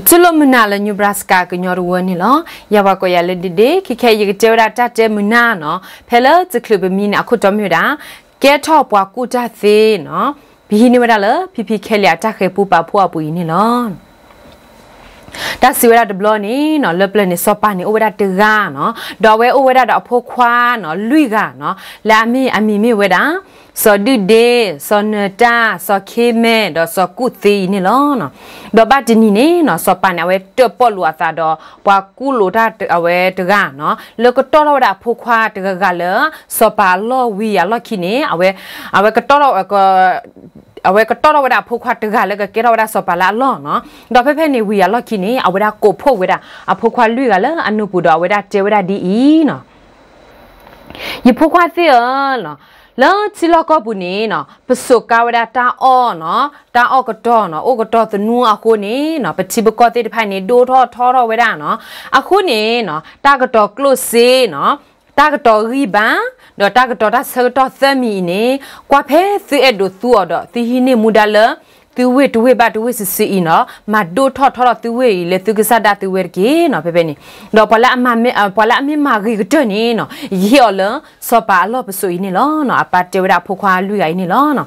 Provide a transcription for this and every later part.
ဆိၣ်လိာ်မုၢ်နၤလၢ Nebraska ကညီတဝၢန့ၣ်လီၤ. ယၤပှၤကိးယၤလၢဒ့ဒ့, ခဲခဲအံၤယကတဲဝဲဒၣ်တၢ်တဲမုာ်နၢ်နီၤ, ဖဲလၢတချုးပမံန့ၣ် အခိၣ်တီမ့ၢ်ဝဲဒၣ် ကဲထီၣ်ပှၤကူၣ်တၢ်သ့နီၤ, ပဟံးန့ၢ်ဝဲဒၣ်လၢ ဖံဖံခဲလံအတၢ်ဃဲၤပူပာ်ဖှိၣ်အပူၤအံၤန့ၣ်လီၤ. တၢ်စံးဝဲဒၣ်တဘျီန့ၣ်နီၤ, လၢပျၢၤန့ၣ် စီၤပၤန့ၣ်အိၣ်ဝဲဒၣ်တဂၤနီၤ, ဒီးအဝဲအိၣ်ဝဲဒၣ်ဒီးအဖိခွါနီၤ လွံၢ်ဂၤနီၤ, လၢအမ့ၢ်အမံၤမ့ၢ်ဝဲဒၣ် စီၤဒုၣ်ဒ့, စီၤနၢၤတၢ်, စီၤခ့မဲၣ်, ဒီးစီၤကူၣ်သ့အံၤန့ၣ်လီၤ. ဒီးဘၣ်တနံၤန့ၣ်နီၤ, စီၤပၤန့ၣ် အဝဲတၢၣ်ပီၣ်လိာ်အသးဒီး ပှၤကူၣ်လိာ်တၢ်အဝဲတဂၤနီၤ, လၢကတီၢ်ထီၣ်ဝဲဒၣ်အဖိခွါတဂၤဂၤလၢ စီၤပၤအလီၢ်ဝံၤအလီၢ်ခံန့ၣ်, အဝဲကတီၢ် အဝဲကတီၢ်ထီၣ်ဝဲဒၣ်အဖိခွါတဂၤလၢကကဲထီၣ်ဝဲဒၣ်စီၤပၤလၢအလီၢ်နီၤ, ဒီးဖဲဖဲန့ၣ်ဝံၤအလီၢ်ခံန့ၣ် အဝဲဒၣ်ကိးဖှိၣ်ဝဲဒၣ် အဖိခွါလွံၢ်ဂၤလၢအနူၢ်ပူၤဒီး အဝဲဒၣ်တဲဝဲဒၣ်ဒ်အံၤနီၤ, ယဖိခွါသ့ၣ်ဧၢ, လၢထံလီၢ်ကီၢ်ပူၤန့ၣ်နီၤ, ပစိာ်ကါဝဲဒၣ်တၢ်အီၣ်နီၤ, တၢ်အီၣ်ကတီၤနီၤ, အိၣ်ကတီၤသနူအဃိန့ၣ်နီၤ, ပထံပကီၢ်သ့ၣ်တဖၣ်န့ၣ် ဒိၣ်ထီၣ်ထီထီၣ်ဝဲဒၣ်နီၤ, အဃိန့ၣ်နီၤ, တၢ်ကတီၤကျိၣ်စ့နီၤ, တၢ်ကတီၤဂံၢ်ဘါ, ဒီးတၢ်ကတီၤတၢ်ဆၢကတီၢ်သၢမံၤအံၤန့ၣ်, ကွၢ်ဖဲသုအဲၣ်ဒိးသူအီၤဒီး သုဟံးန့ၢ်မူဒါလၢ သုဝ့ၢ်တဝ့ၢ်ဘၣ်တဝ့ၢ်စုာ်စုာ်အံၤနီၤ, မၤဒိၣ်ထီၣ်ထီထီၣ်သုဝ့ၢ်အံၤလၢသုကစၢ်ဒၣ်သုဝဲတက့ၢ်နီၤ, ဖဲဖဲန့ၣ်, ဒီးပှၤလၢအမ့ၢ် ပှၤလၢအမ့ၢ်မၤဂ့ၤကတၢၢ်န့ၣ်နီၤ, ယဟ့ၣ်အီၤလၢ စီၤပၤအလီၢ်ပစိာ်အံၤန့ၣ်လီၤ. အပၢ်တဲဝဲဒၣ်အဖိခွါလွံၢ်ဂၤအံၤန့ၣ်လီၤ.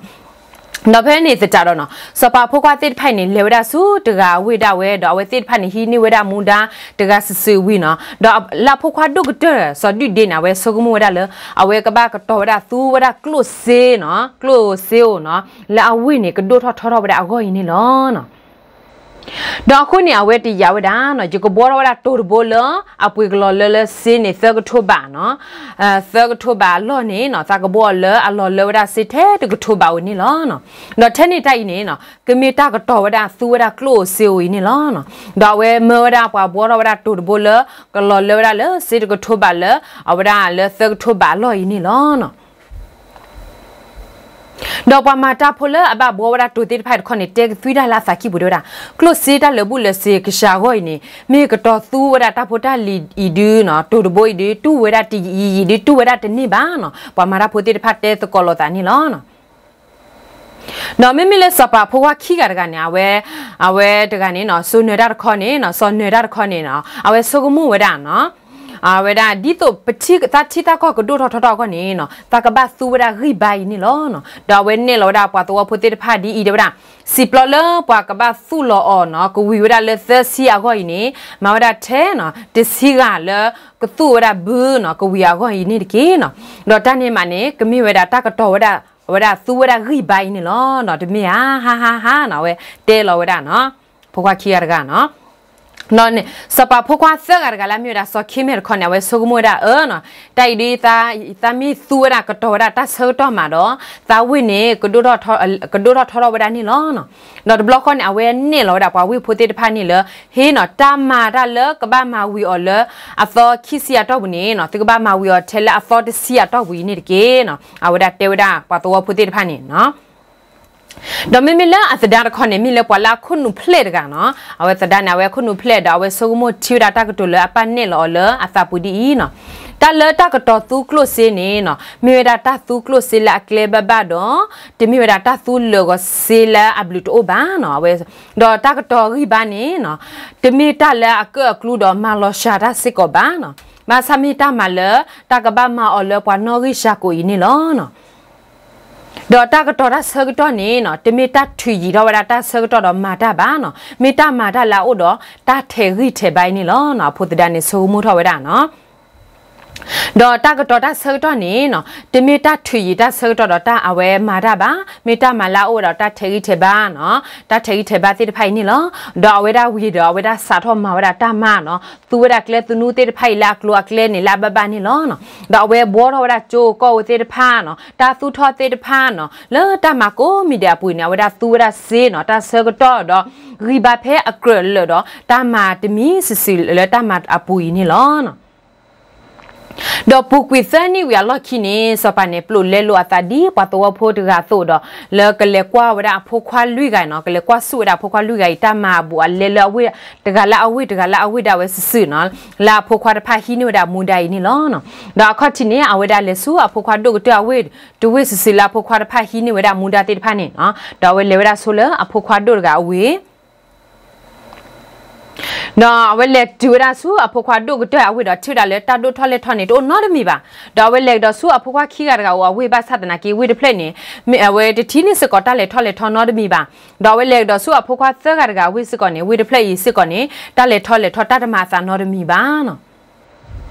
ဒီးဖဲန့ၣ်သတးဒီးနီၤ, စီၤပၤအဖိခွါသ့ၣ်တဖၣ်အံၤန့ၣ် လဲၤဝဲဒၣ်ဆူတဂၤအဝ့ၢ်ဒၣ်ဝဲ, ဒီးအဝဲသ့ၣ်တဖၣ်န့ၣ် ဟံးန့ၢ်ဝဲဒၣ်မူဒါတဂၤစုာ်စုာ်ဝံၤနီၤ, ဒီးလၢအဖိခွါဒိၣ်ကတၢၢ် စီၤဒုၣ်ဒ့န့ၣ် အဝဲဆိကမိၣ်ဝဲဒၣ်လၢ အဝဲကဘၣ်ကတီၤဝဲဒၣ်သူဝဲဒၣ်ကျိၣ်စ့နီၤ, ကျိၣ်စ့ဧိၤနီၤ, လၢအဝ့ၢ်န့ၣ် ကဒိၣ်ထီၣ်ထီထီၣ်ဝဲဒၣ်အဂီၢ်အံၤန့ၣ်လီၤ. ဒီးအဃိန့ၣ် အဝဲတယာ်ဝဲဒၣ်နီၤ, ယကဘှီထီၣ်ဝဲဒၣ်တိၤတဘိလၢ အပှ့ၤကလီၤလၢလၢစ့န့ၣ် သၢကထိဘးနီၤ, သၢကထိဘးအလီၢ်န့ၣ်နီၤ, သးကဘှီအီၤလၢအလီၤလၢဝဲဒၣ်စ့ထဲတကထိဘးဧိၤန့ၣ်လီၤ. ဒီးထဲန့ၣ်တၢ်အံၤန့ၣ်နီၤ, ကမ့ၢ်တၢ်ကတီၤဝဲဒၣ်သူဝဲဒၣ်ကျိၣ်ဧိၤစ့ဧိၤအံၤန့ၣ်လီၤ. ဒီးအဝဲမၢဝဲဒၣ်ပှၤဘှီထီၣ်ဝဲဒၣ်တိၤတဘိလၢ ကလီၤလၢဝဲဒၣ်လၢစ့တကထိဘးလၢ အဝဲဒၣ်လၢသၢကထိဘးအလီၢ်အံၤန့ၣ်လီၤ. ဒီးပှၤမၤတၢ်ဖိလၢအဘၣ်ဘှီဝဲဒၣ်တိၤသ့ၣ်တဖၣ်အံၤတခီန့ၣ် တဲကသွံတၢ်လၢအသးကံၢ်ပူၤတဲဝဲဒၣ်, ကျိၣ်စ့တၢ်လၢာ်ဘူၣ်လၢာ်စ့ကစှၤအဂီၢ်အံၤန့ၣ် မ့ၢ်ကတီၤသူဝဲဒၣ်တၢ်ဖိတၢ်လံၤအံၤဒုနီၤ, တိၤတဘိအံၤဒု တူၢ်ဝဲဒၣ်တယံာ်ယံာ်ဒု တူၢ်ဝဲဒၣ်တန့ၢ်ဘၣ်နီၤ, ပှၤမၤတၢ်ဖိသ့ၣ်တဖၣ်တဲသကိးလိာ်သးန့ၣ်လီၤ. ဒီးမ့မ့ၢ်လၢစီၤပၤဖိခွါခံဂၤတဂၤန့ၣ် အဝဲ, အဝဲတဂၤန့ၣ်နီၤ စီၤနၢၤတၢ်တခီန့ၣ်နီၤ, စီၤနၢၤတၢ်တခီန့ၣ်နီၤ အဝဲဆိကမိၣ်ဝဲဒၣ်နီၤ, အဝဲဒၣ်ဒ်သိးပထံၣ်သးထံၣ်သးကီၢ်ကဒိၣ်ထီၣ်ထီထီၣ်အဂီၢ်န့ၣ်နီၤ, သးကဘၣ်သူဝဲဒၣ်ဂံၢ်ဘါအံၤန့ၣ်လီၤ. ဒီးအဝဲနဲၣ်လီၤဝဲဒၣ်ပှၤသဝီဖိသ့ၣ်တဖၣ်ဒ်အံၤတဲဝဲဒၣ်, စံးပျီလၢပှၤကဘၣ်သူၣ်လီၤအီၤနီၤ, ကဝံၤဝဲဒၣ်လၢသၢဆံအဂီၢ်အံၤန့ၣ်, မၤဝဲဒၣ်ထဲနီၤ တဆံဂၤလၢကသူၣ်ဝဲဒၣ်ဘုနီၤ, ကဝံၤအဂီၢ်အံၤန့ၣ်တက့ၢ်နီၤ. ဒီးတၢ်န့ၣ်မးန့ၣ် ကမ့ၢ်ဝဲဒၣ်တၢ်ကတီၤဝဲဒၣ် အဝဲဒၣ်သူဝဲဒၣ်ဂံၢ်ဘါအံၤန့ၣ်လီၤ. တမ့ၢ်ဧါ, ဟါဟါဟါနီၤ, အဝဲတဲလီၤဝဲဒၣ်နီၤ, ဖိခွါခံဂၤတဂၤနီၤ. ဒီးန့ၣ် စီၤပၤဖိခွါသၢဂၤတဂၤလၢအမ့ၢ်ဝဲဒၣ်စီၤခ့မဲာ်တခီန့ၣ် အဝဲဆိကမိၣ်ဝဲဒၣ်အၢနီၤ, တၢ်အံၤဒ် သးမ့ၢ်သူဝဲဒၣ်ကတီၤဝဲဒၣ်တၢ်ဆၢကတီၢ်မးဒီး သးဝ့ၢ်န့ၣ် ကဒိၣ်ထီၣ်ထီထီၣ်ဝဲဒၣ်န့ၣ်လီၤ. ဒီးတဘျီဃီန့ၣ် အဝဲနဲၣ်လီၤဝဲဒၣ်ပှၤဝ့ၢ်ဖိသ့ၣ်တဖၣ်န့ၣ်လၢ ဟ့ၣ်နီၤ တၢ်မၤတၢ်လၢကဘၣ်မၤဝံၤအီၤလၢအသီခံဆံအတီၢ်ပူၤန့ၣ်နီၤ, သုကဘၣ်မၤဝံၤအီၤထဲလၢအသီတဆံအတီၢ်ပူၤအံၤန့ၣ်တက့ၢ်နီၤ. အဝဲဒၣ်တဲဝဲဒၣ်ပှၤသဝီဖိသ့ၣ်တဖၣ်န့ၣ်နီၤ. ဒီးမ့မ့ၢ်လၢအသဒါတခီန့ၣ် မ့ၢ်လၢပှၤလၢအခိၣ်နူာ်ဖျဲၣ်တဂၤနီၤ, အဝဲသဒါန့ၣ် အဝဲခိၣ်နူာ်ဖျဲၣ်ဒီး အဝဲဆိကမိၣ်ထံဝဲဒၣ်တၢ်ကတိၤလၢအပၢ်နဲၣ်လီၤအီၤလၢအသးပူၤဒ်အံၤနီၤ, တၢ်လၢတၢ်ကတီၤသူကျိၣ်စ့န့ၣ်နီၤ, မ့ၢ်ဝဲဒၣ်တၢ်သူကျိၣ်စ့လၢအကျဲဘၣ်ဘၣ်ဒီး တမ့ၢ်ဝဲဒၣ်တၢ်သူလၢာ်ဂီၤစ့လၢအဘျုးတအိၣ်ဘၣ်နီၤ, အဝဲ, ဒီးတၢ်ကတီၤဂံၢ်ဘါန့ၣ်နီၤ, တမ့ၢ်တၢ်လၢအကၢၣ်အကျူဒီးမၤလီၤစှၤတၢ်စ့ၢ်ကီးဘၣ်နီၤ, ဘၣ်ဆၣ်မ့ၢ်တၢ်မၤလၢ တၢ်ကဘၣ်မၤအီၤလၢပှၤနီၣ်ဂံၢ်စှၤကိာ်အံၤန့ၣ်လီၤ. ဒီးတၢ်ကတီၤတၢ်ဆၢကတီၢ်န့ၣ်နီၤ, တမ့ၢ်တၢ်ထုးယံာ်ထီၣ်ဝဲဒၣ်တၢ်ဆၢကတီၢ်ဒီးမၤတၢ်ဘၣ်နီၤ, မ့ၢ်တၢ်မၤတၢ်လၢအအိၣ်ဒီးတၢ်ထဲးဂံၢ်ထဲးဘါအံၤန့ၣ်လီၤ. အဖိသဒါန့ၣ်ဆိကမိၣ်ထီၣ်ဝဲဒၣ်နီၤ. ဒီးတၢ်ကတီၤတၢ်ဆၢကတီၢ်န့ၣ်နီၤ, တမ့ၢ်တၢ်ထုးယံာ်တၢ်ဆၢကတီၢ်ဒီးတၢ်အဝဲမၤတၢ်ဘၣ်, မ့ၢ်တၢ်မၤလၢအအိၣ်ဝဲဒီးတၢ်ထဲးဂံၢ်ထဲးဘါနီၤ, တၢ်ထဲးဂံၢ်ထဲးဘါသ့ၣ်တဖၣ်အံၤန့ၣ်လီၤ. ဒီးအဝဲဒၣ်ဝံၤဒီး အဝဲဒၣ်စးထီၣ်မၤဝဲဒၣ်တၢ်မၤနီၤ, သူဝဲဒၣ်ကျဲသနူသ့ၣ်တဖၣ်အံၤလၢအကျိၤအကျဲန့ၣ်လၢအဘၣ်ဘၣ်န့ၣ်လီၤ. ဒီးအဝဲဘှီထီၣ်ဝဲဒၣ်ကၠိကီၢ်ဝဲသ့ၣ်တဖၣ်နီၤ, တၢ်သူၣ်ထီၣ်သ့ၣ်တဖၣ်နီၤ, လၢတၢ်မၤကိးမံၤဒဲးအပူၤန့ၣ် အဝဲဒၣ်သူဝဲဒၣ်စ့နီၤ, တၢ်ဆၢကတီၢ်ဒီး ဂံၢ်ဘါဖဲအကြၢးလၢာ်ဒီး တၢ်မၤတမံၤစုာ်စုာ်လၢတၢ်မၤအပူၤအံၤန့ၣ်လီၤ. ဒီးပူၤကွံာ်သၢနံၣ်ဝံၤအလီၢ်ခံန့ၣ် စီၤပၤန့ၣ် ပျိာ်လဲလိာ်အသးဒ်ပှၤသဝီဖိတဂၤအသိးဒီး လၢကလဲၤကွၢ်ဝဲဒၣ်အဖိခွါလွံၢ်ဂၤနီၤ, ကလဲၤကွၢ်ဆူၣ်ဝဲဒၣ်အဖိခွါလွံၢ်ဂၤအံၤ တၢ်မၤအဘူးအလဲလၢအဝ့ၢ်တဂၤလၢအဝ့ၢ် တဂၤလၢအဝ့ၢ်ဒၣ်ဝဲစုာ်စုာ်နီၤ, လၢအဖိခွါတဖၣ်ဟံးန့ၢ်ဝဲဒၣ်မူဒါအံၤန့ၣ်လီၤ. ဒီးအခီၣ်ထံးန့ၣ် အဝဲဒၣ်လဲၤဆူအဖိခွါဒိၣ်ကတၢၢ်အဝ့ၢ်တဝ့ၢ်စုာ်စုာ်လၢအဖိခွါတဖၣ်ဟံးန့ၢ်ဝဲဒၣ်မူဒါသ့ၣ်တဖၣ်န့ၣ်နီၤ, ဒီးအဝဲလဲၤဝဲဒၣ်ဆိလၢအဖိခွါဒိၣ်တဂၤအဝ့ၢ် ဒီးအဝဲလဲၤတုၤဝဲဒၣ်ဆူအဖိခွါဒိၣ်ကတၢၢ်အဝ့ၢ်ဒီးထံၣ်ဝဲဒၣ်လၢတၢ်ဒိၣ်ထီၣ်လဲၢ်ထီၣ်န့ၣ်တအိၣ်နီတမံၤဘၣ်. ဒီးအဝဲလဲၤကဒီးဆူအဖိခွါခံဂၤတဂၤအိၣ်အဝ့ၢ်ဘၣ်ဆၣ်သနာ်က့ဝ့ၢ်တဖျၢၣ်န့ၣ် မ့ၢ်အဝဲတထံၣ်န့ၢ်စ့ၢ်ကီးတၢ်လဲၤထီၣ်လဲၤထီနီတမံၤဘၣ်. ဒီးအဝဲလဲၤကဒီးဆူအဖိခွါသၢဂၤတဂၤအဝ့ၢ်စ့ၢ်ကီးန့ၣ် ဝ့ၢ်တဖျၢၣ်အံၤစ့ၢ်ကီးန့ၣ် တၢ်လဲၤထီၣ်လဲၤထီတၢ်တမၤအသးနီတမံၤဘၣ်နီၤ.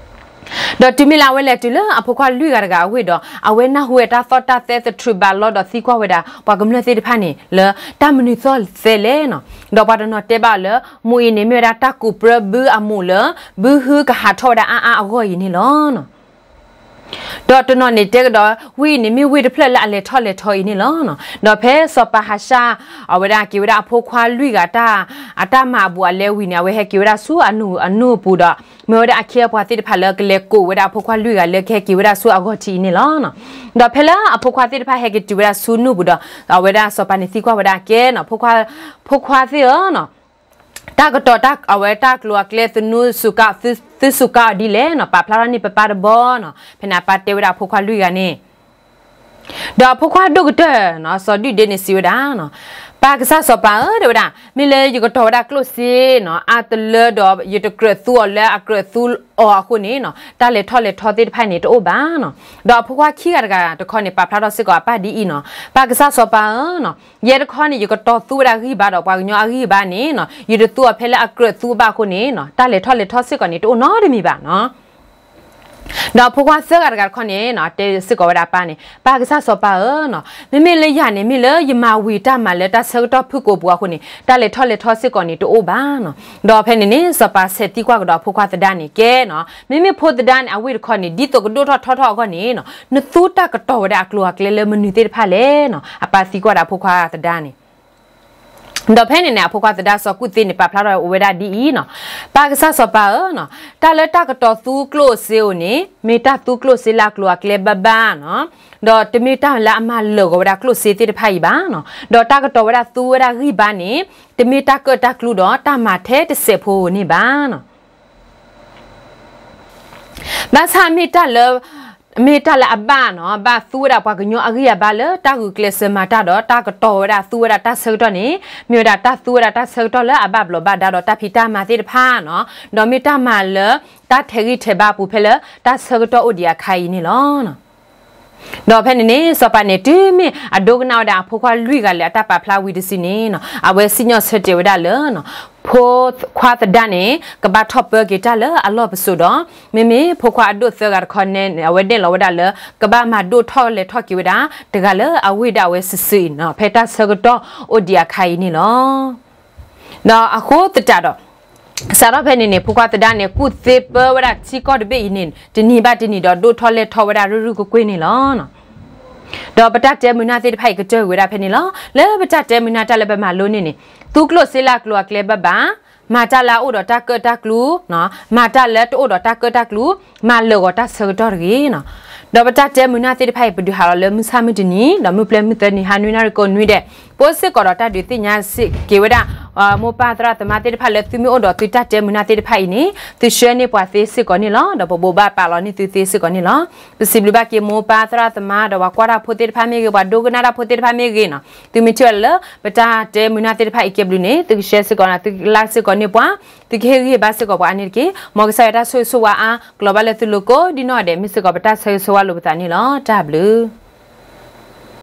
ဒီးတုၤမ့ၢ်လၢအဝဲလဲၤတုၤလၢအဖိခွါလွံၢ်ဂၤတဂၤအဝ့ၢ်ဒီး အဝဲနၢ်ဟူဝဲတၢ်သီၣ်တၢ်သဲသထြူးဘၣ်လီဒီးသံကွၢ်ဝဲဒၣ် ပှၤကမျၢၢ်သ့ၣ်တဖၣ်န့ၣ် လၢတၢ်မနုၤသီၣ်သဲလဲၣ်နီၤ. ဒီးပှၤတနီၤတဲဘၣ်အီၤလၢ မူးအံၤန့ၣ်မ့ၢ်ဝဲဒၣ်တၢ်ကူးပြၢဘုအမူးလၢ ဘုဟုကဟးထီၣ်ဝဲဒၣ်အါအါအဂီၢ်အံၤန့ၣ်လီၤ. ဒီးတနီၤန့ၣ်တဲကဒီး ဝ့ၢ်အံၤန့ၣ်မ့ၢ်ဝ့ၢ်တဖျၢၣ်လၢအလဲၤထီၣ်လဲၤထီအံၤန့ၣ်လီၤ. ဒီးဖဲစီၤပၤဟးရှၣ် အဝဲဒၣ်က့ၤဝဲဒၣ်အဖိခွါလွံၢ်ဂၤ အတၢ်မၤအဘူးအလဲဝံၤန့ၣ် အဝဲဟဲက့ၤဝဲဒၣ်ဆူအနူၢ်အပူၤဒီး မၢဝဲဒၣ်အခ့အပှၤသ့ၣ်တဖၣ်လၢကလဲၤကိးဝဲဒၣ်အဖိခွါလွံၢ်ဂၤလၢကဟဲက့ၤဝဲဒၣ်ဆူအဂီၢ်ထံးအံၤန့ၣ်လီၤ. ဒီးဖဲလၢအဖိခွါသ့ၣ်တဖၣ်ဟဲက့ၤတုၤဝဲဒၣ်ဆူနူၢ်ပူၤဒီး အဝဲဒၣ်စီၤပၤန့ၣ်သံကွၢ်ဝဲဒၣ်ကဲနီၤ ဖိခွါသ့ၣ်ဧၢနီၤ တၢ်ကတီၤတၢ်အဝဲတၢ်ကျိၤအကျဲသနူ သုစူးကါအီၤဒ်လဲၣ်နီၤ ပာ်ဖျါထီၣ်န့ၢ်ပပၢ်တဘီနီၤ. ဖဲန့ၣ်အပၢ်တဲဝဲဒၣ်အဖိခွါလွံၢ်ဂၤန့ၣ် ဒီးအဖိခွါဒိၣ်ကတၢၢ်နီၤ စီၤဒုၣ်ဒ့န့ၣ်စံးဝဲဒၣ်နီၤ ပၢ်ကစၢ်စီၤပၤဧၢ တဲဝဲဒၣ် မ့ၢ်လၢယကတီၤဝဲဒၣ်ကျိၣ်စ့နီၤ အါတလၢဒီးယတကြၢးသူအီၤလၢအကြၢးသူအီၤအဃိန့ၣ်နီၤ တၢ်လဲၤထီၣ်လဲၤထီသ့ၣ်တဖၣ်န့ၣ်တအိၣ်ဘၣ်နီၤ. ဒီးအဖိခွါခံဂၤတဂၤတခီန့ၣ် ပာ်ဖျါထီၣ်စ့ၢ်ကီးအပၢ်ဒ်အံၤနီၤ ပၢ်ကစၢ်စီၤပၤဧၢနီၤ ယဲတခီန့ၣ် ယကတီၤသူဝဲဒၣ်ဂံၢ်ဘါဒီးပှၤကညီအဂံၢ်ဘါန့ၣ်နီၤ ယတသူအီၤဖဲလၢအကြၢးသူဘၣ်အဃိန့ၣ်နီၤ တၢ်လဲၤထီၣ်လဲၤထီစ့ၢ်ကီးန့ၣ် တအိၣ်နီတမံၤဘၣ်နီၤ. ဒီးအဖိခွါသၢဂၤတဂၤတခီန့ၣ်နီၤ တဲစ့ၢ်ကီးဝဲဒၣ်အပၢ်န့ၣ် ပၢ်ကစၢ်စီၤပၤဧၢနီၤ မ့မ့ၢ်လၢယၤန့ၣ် မ့ၢ်လၢယမၤဝံၤတၢ်မၤလၢတၢ်ဆၢကတီၢ်ဖုၣ်ကိာ်ပူၤအဃိန့ၣ် တၢ်လဲၤထီၣ်လဲၤထီစ့ၢ်ကီးန့ၣ်တအိၣ်ဘၣ်နီၤ. ဒီးဖဲန့ၣ်န့ၣ် စီၤပၤဆဲးသံကွၢ်ကဒီးအဖိခွါသဒါန့ၣ် ကဲနီၤ မ့မ့ၢ်ဖိသဒါန့ၣ် အဝ့ၢ်တခီန့ၣ် ဒ်သိးကဒိၣ်ထီၣ်ထီထီၣ်အဂီၢ်န့ၣ်နီၤ နသူတၢ်ကတီၤဝဲဒၣ်အကျိၤအကျဲလၢမနုၤသ့ၣ်တဖၣ်လဲၣ်နီၤ အပၢ်သံကွၢ်ဒီးအဖိခွါသဒါန့ၣ် ဒီးဖဲန့ၣ်န့ၣ် အဖိခွါသဒါစီၤကူၣ်သ့န့ၣ် ပာ်ဖျါထီၣ်ဝဲဒၣ်ဒ်အံၤနီၤ ပၢ်ကစၢ်စီၤပၤဧၢနီၤ တၢ်လၢတၢ်ကတီၤသူကျိၣ်စ့ဧိၤန့ၣ် မ့ၢ်တၢ်သူကျိၣ်စ့လၢအကျိၤအကျဲဘၣ်ဘၣ်နီၤ ဒီးတမ့ၢ်တၢ်လၢအမၤလၢာ်ဂီၤဝဲဒၣ်ကျိၣ်စ့သ့ၣ်တဖၣ်အံၤဘၣ်နီၤ ဒီးတၢ်ကတီၤဝဲဒၣ်သူဝဲဒၣ်ဂံၢ်ဘါန့ၣ် တမ့ၢ်တၢ်ကၢၣ်တၢ်ကျူဒီးတၢ်မၤထဲတစဲးဖိန့ၣ်ဘၣ်နီၤ ဘၣ်ဆၣ်မ့ၢ်တၢ်လၢ မ့ၢ်တၢ်လၢအဘၣ်နီၤ ဘၣ်သူဝဲဒၣ်ပှၤကညီအဂံၢ်အဘါလၢတၢ်ဂုာ်ကျဲးစၢးမၤတၢ်ဒီး တၢ်ကတီၤဝဲဒၣ်သူဝဲဒၣ်တၢ်ဆၢကတီၢ်န့ၣ် မ့ၢ်ဝဲဒၣ်တၢ်သူဝဲဒၣ်တၢ်ဆၢကတီၢ်လၢအဘၣ်ဘျီးဘၣ်ဒါဒီးတၢ်ဖံးတၢ်မၤသ့ၣ်တဖၣ်နီၤ ဒီးမ့ၢ်တၢ်မၤလၢတၢ်ထဲးဂံၢ်ထဲးဘါအပူၤဖဲလၢတၢ်ဆၢကတီၢ်အိၣ်ဒံးအခါအံၤန့ၣ်လီၤ. ဒီးဖဲန့ၣ်န့ၣ် စီၤပၤန့ၣ် တုၤမ့ၢ်အဒိကနၣ်ဝဲဒၣ်အဖိခွါလွံၢ်ဂၤလၢအတၢ်ပာ်ဖျါဝံၤတစုန့ၣ်နီၤ အဝဲစံၣ်ညီၣ်ဆၢတဲာ်ဝဲဒၣ်လၢ ဖိခွါသဒါန့ၣ် ကဘၣ်ထီၣ်ပၢက့ၤတၢ်လၢအလီၢ်ပစိာ်ဒီး မ့မ့ၢ်ဖိခွါအဒိၣ်သၢဂၤတခီန့ၣ် အဝဲနဲၣ်လီၤဝဲဒၣ်လၢ ကဘၣ်မၤဒိၣ်ထီၣ်လဲၤထီၣ်က့ၤဝဲဒၣ် တဂၤလၢအဝ့ၢ်ဒၣ်အဝဲစုာ်စုာ်အံၤနီၤ ဖဲတၢ်ဆၢကတီၢ်အိၣ်ဒံးအခါအံၤန့ၣ်လီၤ. ဒီးအဃိသတးဒီး စးထီၣ်ဖဲန့ၣ်န့ၣ် ဖိခွါသဒါန့ၣ် ကူၣ်သ့ပၢဝဲဒၣ်ထံကီၢ်တဘ့ၣ်အံၤန့ၣ် တနံၤဘၣ်တနံၤဒီးဒိၣ်ထီၣ်လဲၤထီၣ်ဝဲဒၣ်ရုၢ်ရုၢ်ကွ့ၢ်ကွ့ၢ်န့ၣ်လီၤ. ဒီးပတၢ်တဲမုာ်နၢ်သ့ၣ်တဖၣ်အံၤကတၢၢ်ကွံာ်ဝဲဒၣ်ဖဲန့ၣ်လီၤ. လၢပတၢ်တဲမုာ်နၢ်တၢ်လၢပမၤလိန့ၢ်န့ၣ် သူကျိၣ်စ့လၢအကျိၤအကျဲဘၣ်ဘၣ်, မၤတၢ်လၢအအိၣ်ဒီးတၢ်ကၢၣ်တၢ်ကျူ, မၤတၢ်လၢတအိၣ်ဒီးတၢ်ကၢၣ်တၢ်ကျူ, မၤလၢာ်ဂီၤတၢ်ဆၢကတီၢ်တဂ့ၤနီၤ. ဒီးပတၢ်တဲမုာ်နၢ်သ့ၣ်တဖၣ်အံၤ ပဒုးဟးလီၤလၢမုၢ်ဆၣ်မုၢ်တနံၤ ဒီးမုၢ်ပျဲၢ်မုၢ်သၢနံၤ ဟါနွံနၣ်ရံၣ်ကိးနွံဒဲး, ပအိၣ်စ့ၢ်ကီးဒီးတၢ်ဒုးသ့ၣ်ညါစ့ၢ်ကီးဝဲဒၣ် မိၢ်ပၢ်သရၣ်သမါသ့ၣ်တဖၣ်လၢ သုမ့ၢ်အိၣ်ဒီးသုတၢ်တဲမုာ်နၢ်သ့ၣ်တဖၣ်အံၤန့ၣ် သုဆှၢန့ၢ်ပှၤသ့စ့ၢ်ကီးန့ၣ်လီၤ. ဒီးပဘိးဘၣ်ပာ်လီၤန့ၢ်သုသ့စ့ၢ်ကီးန့ၣ်လီၤ. ပစံးဘျုးဘၣ်က့ၤမိၢ်ပၢ်သရၣ်သမါ ဒီးပှၤကွၢ်တၢ်ဖိသ့ၣ်တဖၣ်မ့ၢ်ဂ့ၤ, ပှၤဒိကနၣ်တၢ်ဖိသ့ၣ်တဖၣ်မ့ၢ်ဂ့ၤနီၤ, သုမ့ၢ်ထံၣ်ဝဲဒၣ်လၢ ပတၢ်တဲမုာ်နၢ်သ့ၣ်တဖၣ်အံၤကဲဘျုးန့ၣ် သုကshareစ့ၢ်ကီးနီၤ, သုကlikeစ့ၢ်ကီးန့ၢ်ပှၤ, သုကဟ့ၣ်ဂံၢ်ဟ့ၣ်ဘါစ့ၢ်ကီးပှၤအါန့ၣ်တက့ၢ်. မ်ကစၢ်ယွၤတၢ်ဆိၣ်ဂ့ၤဆိၣ်ဝါအါ ကလီၤဘၣ်လၢသုလိၤကိးဒ်နီၢ်ဂၤဒဲး, မ့ၢ်စ့ၢ်ကီးပတၢ်ဆၢဂ့ၤဆၢဝါလိာ်ပသးန့ၣ်လီၤ. တၢ်ဘျုး